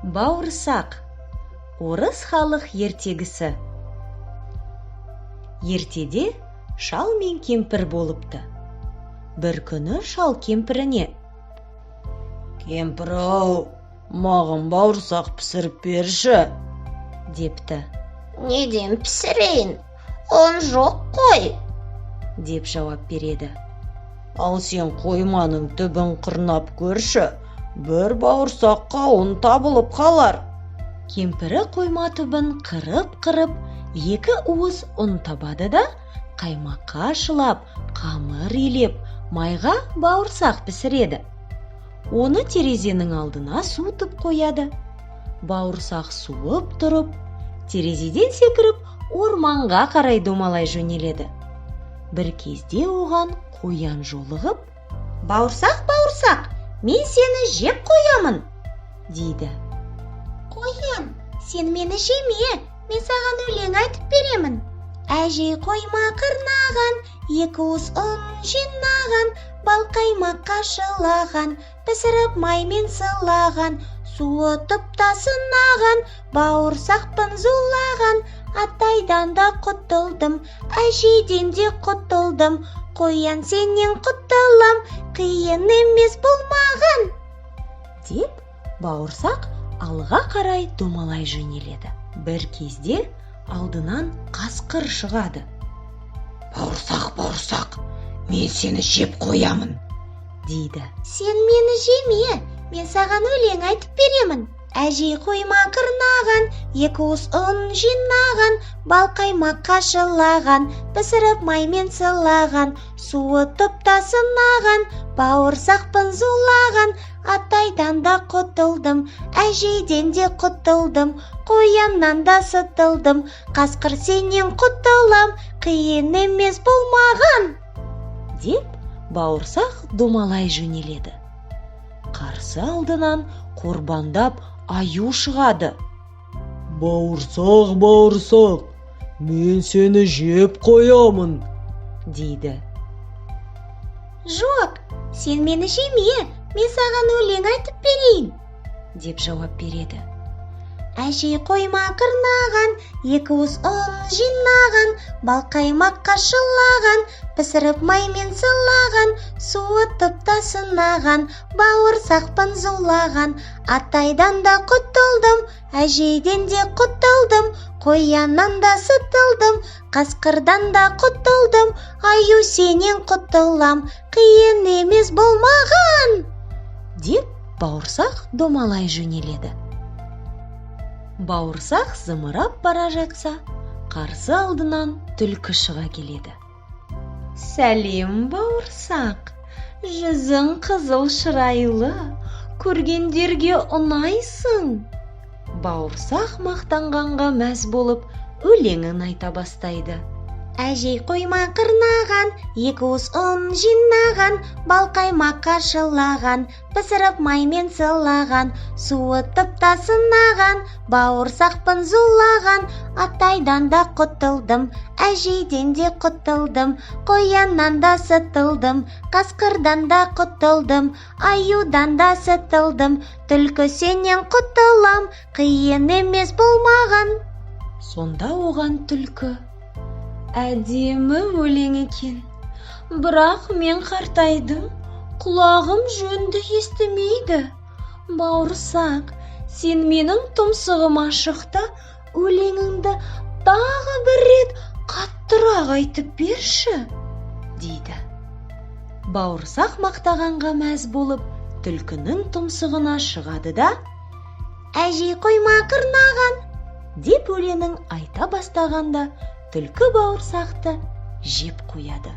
Бауырсақ. Орыс халық ертегісі. Ертеде шал мен кемпір болыпты. Бір күні шал кемпіріне: Кемпір ау, маған бауырсақ пісіріп берші, депті. Неден пісірейін? Ұн жоқ қой. Деп жауап береді. Ал сен қойманың түбін қырнап көрші, бір бауырсаққа ұн табылып қалар. Кемпірі қойма түбін қырып-қырып, екі уыс ұн табады да, қаймаққа шылап, қамыр илеп, майға бауырсақ пісіреді. Оны терезенің алдына суытып қояды. Бауырсақ суып тұрып, терезеден секіріп, орманға қарай домалай жөнеледі. Бір кезде оған қоян жолығып: «Бауырсақ, бауырсақ, мен сені жеп қоямын», – дейді. Қоян, сен мені жеме, мен саған өлең айтып беремін. Әжей қойма қырнаған, екі уыс ұн жинаған, бал қаймаққа шылаған, пісіріп маймен сылаған, суытып та сынаған, бауырсақпын зулаған. Атайдан да құтылдым, әжейден де құтылдым, қоян, сенен құтылам, қиын емес бұл маған. Деп бауырсақ алға қарай домалай жөнеледі. Бір кезде алдынан қасқыр шығады. Бауырсақ, бауырсақ, мен сені жеп қоямын, дейді. Сен мені жеме, мен саған өлең айтып беремін. Әжей қойма қырнаған, екі уыс ұн жинаған, бал қаймаққа шылаған, пісіріп маймен сылаған, суытып та сынаған, бауырсақпын зулаған. Атайдан да құтылдым, әжейден де құтылдым, қояннан да сытылдым, қасқыр, сенен құтылам, қиын емес бұл маған. Деп бауырсақ домалай жөнеледі. Қарсы алдынан қорбаңдап аю шығады. Бауырсақ, бауырсақ, мен сені жеп қоямын, дейді. Жоқ, сен мені жеме, мен саған өлең айтып берейін, деп жауап береді. Әжей қойма қырнаған, екі уыс ұн жинаған, бал қаймаққа шылаған, пісіріп маймен сылаған, суытып та сынаған, бауырсақпын зулаған. Атайдан да құтылдым, әжейден де құтылдым, қояннан да сытылдым, қасқырдан да құтылдым, аю, сенен құтылам, қиын емес бұл маған. Деп бауырсақ домалай жөнеледі. Бауырсақ зымырап бара жатса, қарсы алдынан түлкі шыға келеді. «Сәлем, бауырсақ! Жүзің қызыл, шырайлы, көргендерге ұнайсың». Бауырсақ мақтанғанға мәз болып, өлеңін айта бастайды. Әжей қойма қырнаған, екі уыс ұн жинаған, бал қаймаққа шылаған, пісіріп маймен сылаған, суытып та сынаған, бауырсақпын зулаған. Атайдан да құтылдым, әжейден де құтылдым, қояннан да сытылдым, қасқырдан да құтылдым, аюдан да сытылдым, түлкі, сенен құтылам, қиын емес бұл маған. Сонда оған түлкі: «Әдемі өлең екен, бірақ мен қартайдым, құлағым жөнді естімейді. Бауырсақ, сен менің тұмсығыма шық та, өлеңіңді тағы бір рет қаттырақ айтып берші», – дейді. Бауырсақ мақтағанға мәз болып, түлкінің тұмсығына шығады да, Әжей қойма қырнаған, деп өлеңін айта бастағанда, түлкі бауырсақты жеп қояды.